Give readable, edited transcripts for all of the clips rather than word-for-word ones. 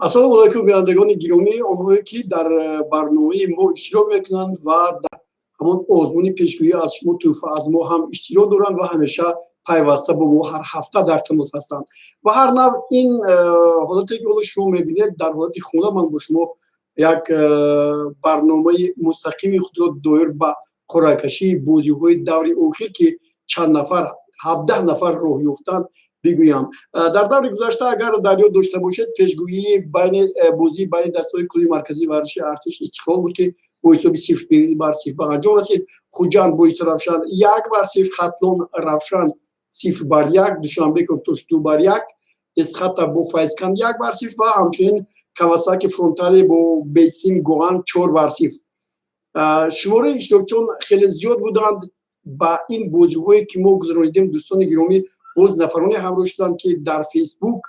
Ассалому алайкум, бинандагони гиромӣ, онҳое ки дар барномаи мо иштирок мекунанд ва дар ҳамон озмуни пешгӯӣ «Аз шумо тӯҳфа, аз мо» ҳам иштирок доранд ва ҳамеша пайваста бо мо ҳар ҳафта дар тамос ҳастанд. Ба ҳар навъ, ин ҳолате ки ҳоло шумо мебинед, дар ҳолати хона ман бо шумо як барномаи мустақими худро доир ба қуръакашии бозиҳои даври охир, ки чанд нафар, 17 нафар роҳ ёфтанд, бигӯям. Дар даври гузашта, агар дар ёд дошта бошед, пешгӯии байни бозии байни дастаҳои клуби марказии варзиши Артиш, Истиқлол буд, ки бо ҳисоби 0-0 ба анҷом расид. Хуҷанд бо Равшан 1-0, Хатлон, Равшан 0-1, Душанбе, Кӯктош 2-1, Эсхата бо Файзканд 1-0 ва ҳамчунин Кавасаки Фронтале бо Бетсим Гоан 4-0. Шумораи иштирокчиён хеле зиёд буданд. Ба ин бозиҳое ки мо гузаронидем, дӯстони гиромӣ, боз нафароне ҳамроҳ шуданд, ки дар Фейсбук,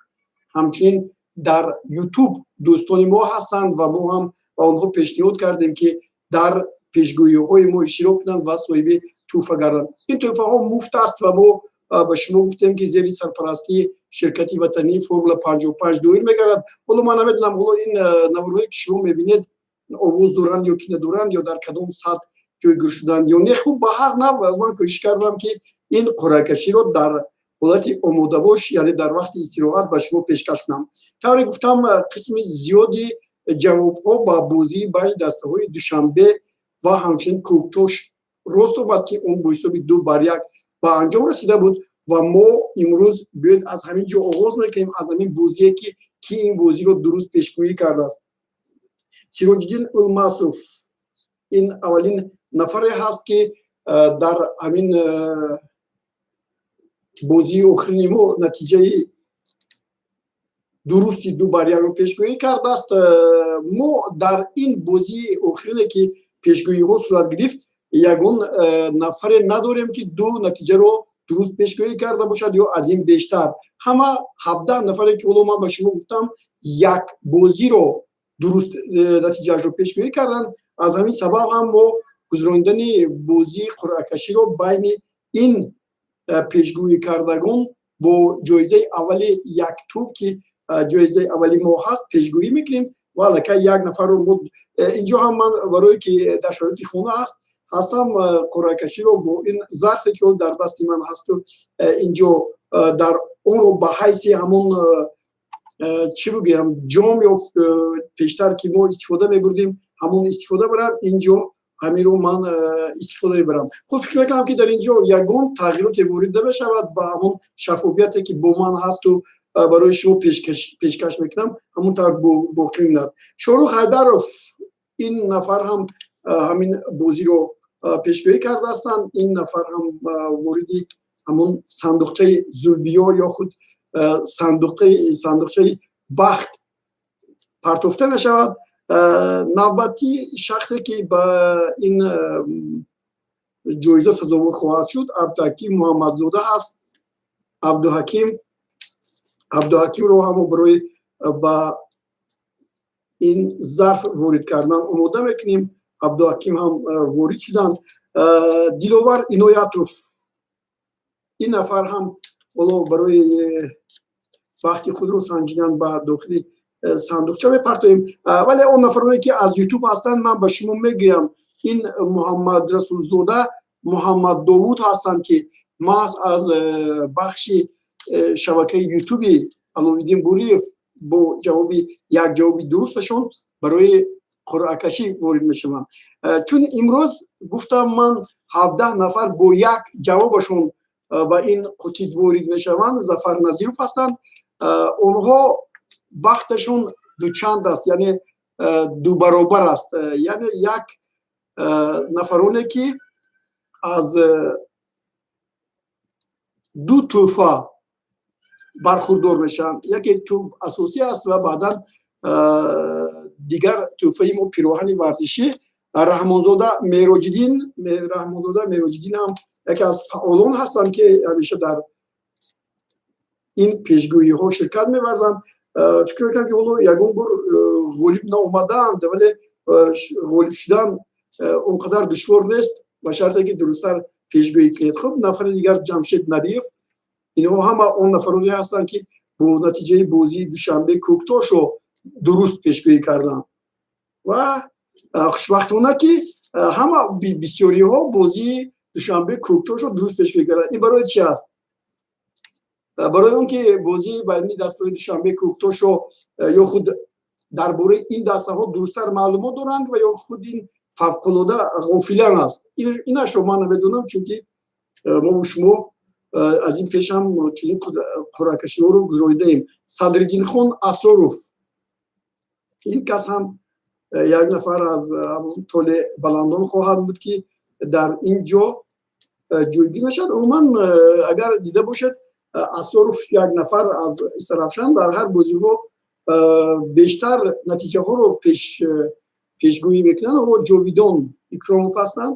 ҳамчунин дар Ютуб дӯстони мо ҳастанд ва мо ҳам ба онҳо пешниҳод кардем, ки дар пешгӯиҳои мо иштирок кунанд ва соҳиби тӯҳфа гарданд. Ин тӯҳфаҳо муфт аст ва мо ба шумо гуфтем, ки зери сарпарастии ширкати ватании Формула 55 доир мегардад. Ҳоло ман намедонам, ҳоло ин наворҳое ки шумо мебинед, овоз доранд ё ки надоранд ё дар кадом сатҳ ҷойгир шуданд ё не. Хуб, ба ҳар навъ, ман кӯшиш кардам, ки ин қуръакаширо дар ҳолати омодабош, яъне дар вақти истироҳат, ба шумо пешкаш кунам. Тавре гуфтам, қисми зиёди ҷавобҳо ба бозии байни дастаҳои Душанбе ва ҳамчунин Кӯктош рост омад, ки он бо ҳисоби 2-1 ба анҷом расида буд. Ва мо имрӯз биёед аз ҳамин ҷо оғоз мекунем, аз ҳамин бозие, ки ки ин бозиро дуруст пешгӯӣ кардааст. Сироҷиддин Улмасов ин аввалин нафаре ҳаст, ки дар ҳамин бозии охирини мо натиҷаи дурусти 2-1-ро пешгӯӣ кардааст. Мо дар ин бозии охирине, ки пешгӯиҳо сурат гирифт, ягон нафаре надорем, ки ду натиҷаро дуруст пешгӯӣ карда бошад ё аз ин бештар. Ҳама 17 нафаре, ки ҳоло ман ба шумо гуфтам, як бозиро дуруст натиҷаашро пешгӯӣ карданд. Аз ҳамин сабаб ҳам мо гузаронидани бозии қуръакаширо байни ин пешгӯикардагон бо ҷоизаи аввали як тӯб, ки ҷоизаи аввали мо ҳаст, пешгӯӣ мекунем. Ва аллакай як нафарро мо инҷо ҳам ман барое ки дар шароити хона аст ҳастам, қуръакаширо бо ин зарфе, ки дар дасти ман ҳасту инҷо дар онро ба ҳайси ҳамон, чӣ бигӯям, ҷом ё пештар ки мо истифода мебурдем, ҳамон истифода барам. Инҷо ҳаминро ман истифода мебарам. Хуб, фикр мекунам, ки дар инҷо ягон тағйироте ворид намешавад ва ҳамон шаффофияте, ки бо ман ҳасту барои шумо пешкаш мекунам, ҳамон тавр боқӣ мемонад. Шоҳрух Ҳайдаров, ин нафар ҳам ҳамин бозиро пешгӯӣ кардаастанд. Ин нафар ҳам вориди ҳамон сандуқчаи зулбиё ё худ сандуқчаи бахт партофта мешавад. Навбати шахсе, ки ба ин ҷоиза сазовор хоҳад шуд, Абдуҳаким Муҳаммадзода ҳаст. Абдуҳакимро ҳамо барои ба ин зарф ворид кардан омода мекунем. Абдуҳаким ҳам ворид шуданд. Диловар Иноятов, ин нафар ҳам ҳоло барои вақти худро санҷидан ба дохили сандуқча мепартоем. Вале он нафароне, ки аз Ютуб ҳастанд, ман ба шумо мегӯям: ин Муҳаммад Расулзода Муҳаммад Довуд ҳастанд, ки маҳз аз бахши шабакаи Ютуби Аловиддин Буриев бо ҷавоби як ҷавоби дурусташон барои қуръакашӣ ворид мешаванд. Чун имрӯз гуфтам ман, 17 нафар бо як ҷавобашон ба ин қутӣ ворид мешаванд. Зафар Назиров ҳастанд. Онҳо бахташон дучанд аст, яъне дубаробар аст, яъне як нафароне, ки аз ду тӯҳфа бархурдор мешаванд. Яке тӯб асосӣ аст ва баъдан дигар тӯҳфаи мо, пироҳани варзишӣ. Раҳмонзода Мероҷиддин, Раҳмонзода Мероҷиддин ҳам яке аз фаъолон ҳастанд, ки ҳамеша дар ин пешгӯиҳо ширкат меварзанд. Фикр мекунам, ки ҳоло ягон бор ғолиб наомадаанд, вале ғолиб шудан он қадар душвор нест, ба шарте ки дурусттар пешгӯӣ кунед. Хуб, нафари дигар Ҷамшед Набиев. Инҳо ҳама он нафароне ҳастанд, ки бо натиҷаи бозии Душанбе, Кӯктошро Дуруст пешгӯӣ карданд ва хушбахтона, ки ҳама бисёриҳо бозии Душанбе Кӯктошро дуруст пешгӯӣ карданд. Ин барои чи аст? Барои он ки бозии байни дастаҳои Душанбе Кӯктошро ё худ дар бораи ин дастаҳо дурусттар маълумот доранд ва ё худ ин фавқулода ғофилан аст, инашро ман намедонам, чунки мову шумо аз ин пеш ҳам чунин қуръакашиҳоро гузаронидаем. Садриддинхон Асроров, ин кас ҳам як нафар аз толеъбаландон хоҳад буд, ки дар ин ҷо ҷойгир мешавад. Умуман, агар дида бошед, Асроров як нафар аз Истаравшан дар ҳар бозиҳо бештар натиҷаҳоро пешгӯӣ мекунанд. Ҳоло Ҷовидон Икромов ҳастанд.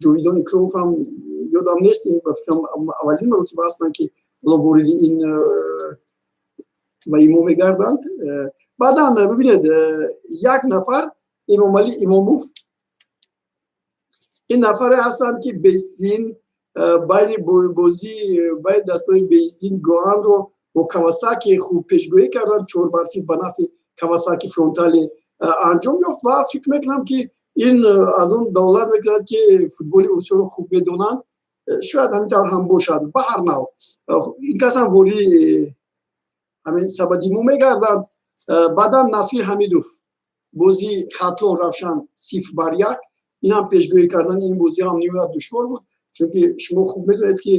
Ҷовидон Икромов ҳам ёдам нест, ин ба фикрам аввалин маротиба ҳастанд, ки ҳоло вориди ин ва имо мегарданд. Баъдан бибинед, як нафар Имомалӣ Имомов, ин нафаре ҳастанд, ки Бейзин байни бозӣ байни дастаҳои Бейзин Гоанро бо Кавасаки хуб пешгӯӣ карданд. 4-0 ба нафъи Кавасаки Фронтали анҷом ёфт ва фикр мекунам, ки ин аз он далолат мекунад, ки футболи Осиёро хуб медонанд. Шояд ҳамин тавр ҳам бошад. Ба ҳар нав, ин кас ҳам вории ҳамин сабади мо мегарданд. Баъдан Насир Ҳамидов, бозии Хатлон Равшан 0-1. Ин ҳам пешгӯӣ кардани ин бозӣ ҳам ниҳоят душвор буд, чунки шумо хуб медонед, ки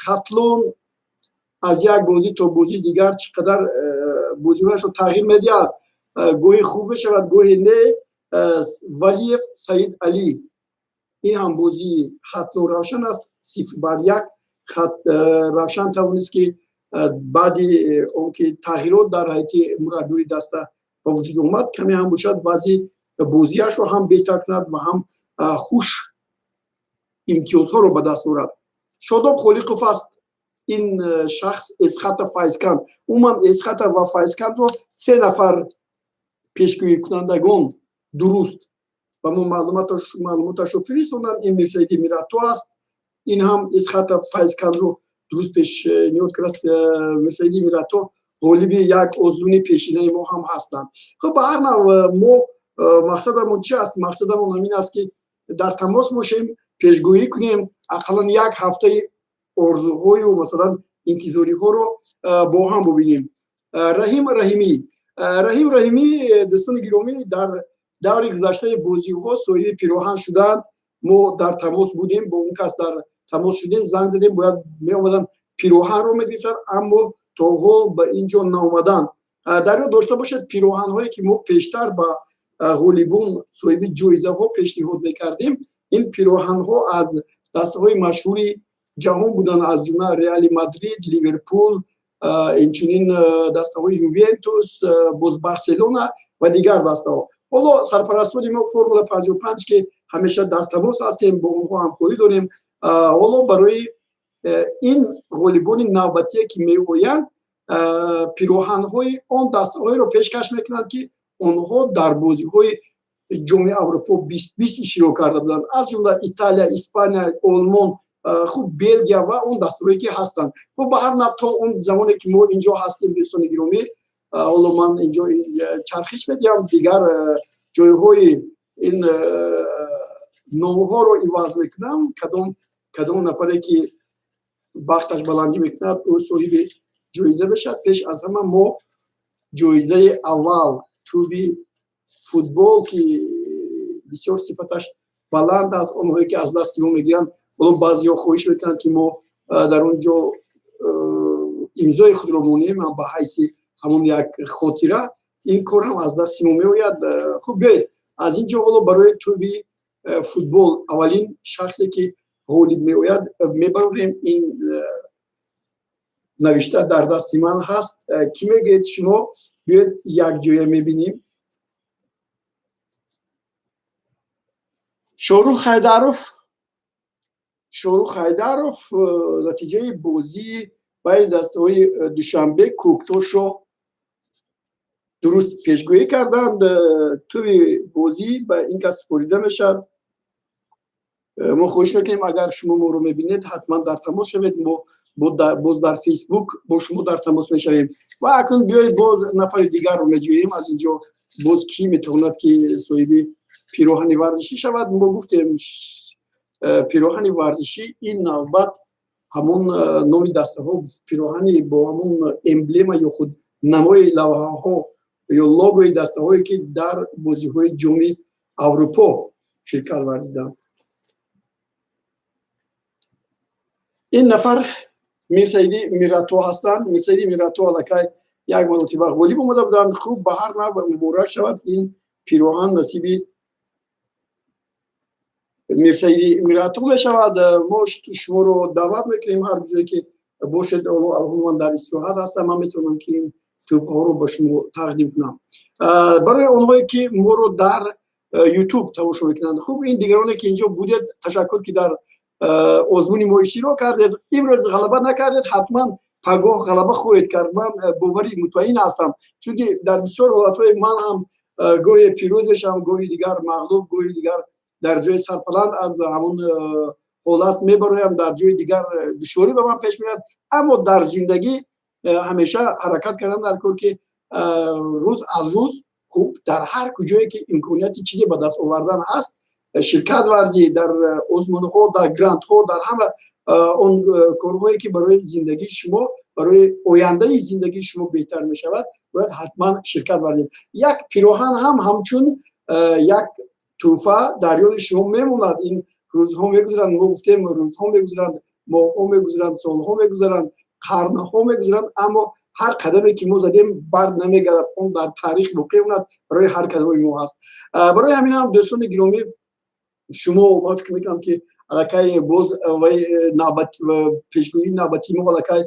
Хатлон аз як бозӣ то бозии дигар чӣ қадар бозиҳояшро тағйир медиҳад, гоҳе хуб мешавад, гоҳе не. Валиев Саид Алӣ, ин ҳам бозии Хатлон Равшан аст, 0-1. Равшан тавонист, ки баъди он ки тағйирот дар ҳайати мураббиёни даста ба вуҷуд омад, каме ҳам бошад, вазъи бозиашро ҳам беҳтар кунад ва ҳам хуш имтиёзҳоро ба даст орад. Шодоб Холиқов аст ин шахс. Эсхата Файзканд, умуман Эсхата ва Файзкандро се нафар пешгӯикунандагон дуруст ба мо маълумоташро фиристоданд. Ин Мирсаиди Мирато аст, ин ҳам Эсхата Файзкандро дуруст пешниҳод кардааст. Мирсаиди Мирато ғолиби як озмуни пешинаи мо ҳам ҳастанд. Хуб, ба ҳар нав, мо мақсадамон чи аст? Мақсадамон ҳамин аст, ки дар тамос бошем, пешгӯӣ кунем, ақаллан як ҳафтаи орзуҳою масалан интизориҳоро бо ҳам бубинем. Раҳим Раҳимӣ, Раҳим Раҳимӣ, дӯстони гиромӣ, дар даври гузаштаи бозиҳо соҳиби пироҳан шуданд. Мо дар тамос будем бо он кас, дар тамос шудем, занг задем, бояд меомаданд, пироҳанро мегирифтанд, аммо то ҳол ба ин ҷо наомаданд. Дар ёд дошта бошед, пироҳанҳое ки мо пештар ба ғолибон, соҳиби ҷоизаҳо пешниҳод мекардем, ин пироҳанҳо аз дастаҳои машҳури ҷаҳон буданд, аз ҷумла Реали Мадрид, Ливерпул, инчунин дастаҳои Ювентус, боз Барселона ва дигар дастаҳо. Ҳоло сарпарастони мо, Формула 55, ки ҳамеша дар тамос ҳастем, бо онҳо ҳамкорӣ дорем, ҳоло барои ин ғолибони навбатие, ки меоянд, пироҳанҳои он дастаҳоеро пешкаш мекунанд, ки онҳо дар бозиҳои Ҷоми Аврупо 2020 иштирок карда буданд, аз ҷумла Италия, Испания, Олмон, хуб, Белгия ва он дастаҳое, ки ҳастанд. Хуб, ба ҳар нав, то он замоне ки мо инҷо ҳастем, дӯстони гиромӣ, ҳоло ман инҷо чархиш медиҳам, дигар ҷойҳои ин номҳоро иваз мекунам. Кадом нафаре ки бахташ баландӣ мекунад, ӯ соҳиби ҷоиза мешавад. Пеш аз ҳама мо ҷоизаи аввал, тӯби футбол, ки бисёр сифаташ баланд аст. Онҳое ки аз дасти мо мегиранд, ҳоло баъзеҳо хоҳиш мекунанд, ки мо дар он ҷо имзои худро монем ба ҳайси ҳамон як хотира. Ин кор ҳам аз дасти мо меояд. Хуб, биёед, аз ин ҷо ҳоло барои тӯби футбол аввалин шахсе ки ғолиб меояд мебарорем. Ин навишта дар дасти ман ҳаст. Кӣ мегӯед шумо? Биёед, якҷоя мебинем. Шорух Ҳайдаров, Шорух Ҳайдаров натиҷаи бозии байни дастаҳои Душанбе Кӯктошро дуруст пешгӯӣ карданд. Тӯби бозӣ ба ин кас супорида мешавад. Мо хоҳиш мекунем, агар шумо моро мебинед, ҳатман дар тамос шавед. Мо Боз дар Фейсбук бо шумо дар тамос мешавем. Ва акнун биёед, боз нафари дигарро меҷӯем аз инҷо. Боз кӣ метавонад, ки соҳиби пироҳани варзишӣ шавад? Мо гуфтем, пироҳани варзишӣ, ин навбат ҳамон номи дастаҳо, пироҳани бо ҳамон эмблема ё худ намои лавҳаҳо ё логои дастаҳое, ки дар бозиҳои Ҷоми Аврупо ширкат варзиданд. Ин нафар Мирсаиди Мирато ҳастанд. Мирсаиди Мирато аллакай як маротиба ғолиб омада буданд. Хуб, ба ҳар нав муборак шавад, ин пироҳан насиби Мирсаиди Мирато мешавад. Мо шуморо даъват мекунем, ҳар ҷое ки бошед. Ман дар истироҳат ҳастам, ман метавонам, ки ин тӯҳфаҳоро ба шумо тақдим кунам. Барои онҳое, ки моро дар Ютуб тамошо мекунанд, хуб, ин дигароне, ки инҷо будед, ташаккур, ки дар озмуни мо иштирок кардед. Имрӯз ғалаба накардед, ҳатман пагоҳ ғалаба хоҳед кард, ман бовари мутмаин ҳастам, чунки дар бисёр ҳолатҳои ман ҳам гоҳе пирӯз мешавам, гоҳи дигар мағлуб, гоҳи дигар дар ҷои сарбаланд аз ҳамон ҳолат мебароям, дар ҷои дигар душворӣ ба ман пеш меояд. Аммо дар зиндагӣ ҳамеша ҳаракат кардан дар кор, ки рӯз аз рӯз, хуб, дар ҳар куҷое ки имконияти чизе ба даст овардан ҳаст, ширкат варзӣ дар озмунҳо, дар грантҳо, дар ҳама он корҳое, ки барои зиндагии шумо, барои ояндаи зиндагии шумо беҳтар мешавад, бояд ҳатман ширкат варзед. Як пироҳан ҳам ҳамчун як тӯҳфа дар ёди шумо мемонад. Ин рӯзҳо мегузаранд, мо гуфтем, рӯзҳо мегузаранд, моҳҳо мегузаранд, солҳо мегузаранд, қарнҳо мегузаранд, аммо ҳар қадаме, ки мо задем, бар намегардад, он дар таърих боқӣ мемонад, барои ҳар кадоми мо ҳаст. Барои ҳамин ҳам, дӯстони гиромӣ, шумо, ман фикр мекунам, ки аллакай боз вай навбат, пешгӯии навбатии мо аллакай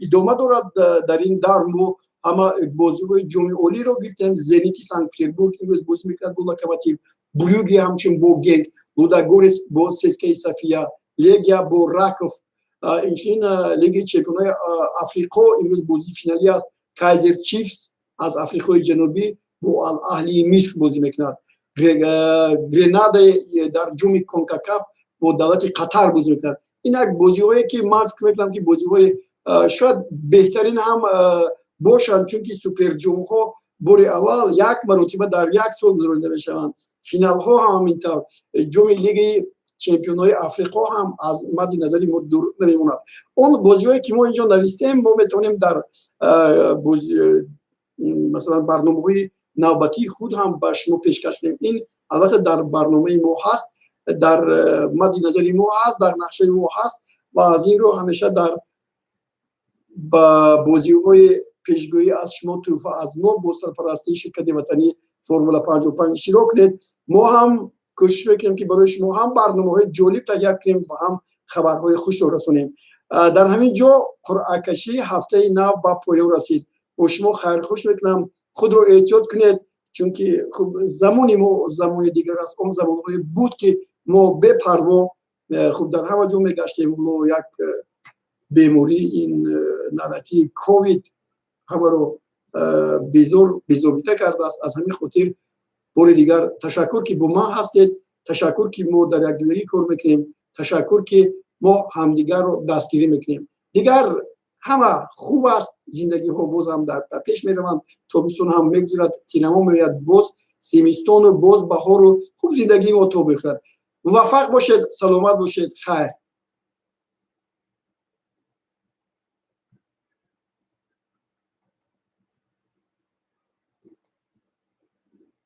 идома дорад. Дар ин дар мо ҳама бозиҳои Ҷоми Олиро гирифтем. Зенити Санкт Петербург имрӯз бозӣ мекунад бо Локомотив, Брюге ҳамчун бо Генк, Лудогорец бо ЦСКАи София, Легия бо Раков. Инчунин Лигаи чемпионои Африқо имрӯз бозии финалӣ аст. Кайзер Чифс аз Африқои Ҷанубӣ бо Ал Аҳлии Миср бозӣ мекунад. Гренада дар ҷоми Конкакаф бо давлати Қатар бозӣ мекунад. Ин як бозиҳое, ки ман фикр мекунам, ки бозиҳои шояд беҳтарин ҳам бошанд, чунки суперҷомҳо бори аввал як маротиба дар як сол гузаронида мешаванд, финалҳо ҳам ҳамин тавр. Ҷоми Лигаи чемпионҳои Африқо ҳам аз мадди назари мо дур намемонад. Он бозиҳое, ки мо инҷо навистем, мо метавонем дар, масалан, барномаҳои навбатии худ ҳам ба шумо пешкаш кунем. Ин албатта дар барномаи мо ҳаст, дар мадди назари мо ҳаст, дар нақшаи мо ҳаст. Ва аз ин рӯ ҳамеша дар ба бозиҳои пешгӯӣ аз шумо, тӯҳфа аз мо бо сарпарастии ширкати ватанӣ Формула 55 иштирок кунед. Мо ҳам кӯшиш мекунем, ки барои шумо ҳам барномаҳои ҷолиб таҳия кунем ва ҳам хабарҳои хушро расонем. Дар ҳамин ҷо қуръакашии ҳафтаи нав ба поён расид. Бо шумо хайрхуш мекунам. Худро эҳтиёт кунед, чунки, хуб, замони мо замони дигар аст. Он замонҳое буд, ки мо бепарво, хуб, дар ҳама ҷо мегаштем. Мо як беморӣ, ин налатии ковид, ҳамаро безор, безобита кардааст. Аз ҳамин хотир бори дигар ташаккур, ки бо ман ҳастед, ташаккур, ки мо дар якдигарӣ кор мекунем, ташаккур, ки мо ҳамдигарро дастгирӣ мекунем. Дигар ҳама хуб аст, зиндагиҳо боз ҳам дар пеш мераванд, тобистон ҳам мегузарад, тирамоҳ меояд, боз зимистону боз баҳору, хуб, зиндагии мо то мехӯрад. Муваффақ бошед, саломат бошед, хайр.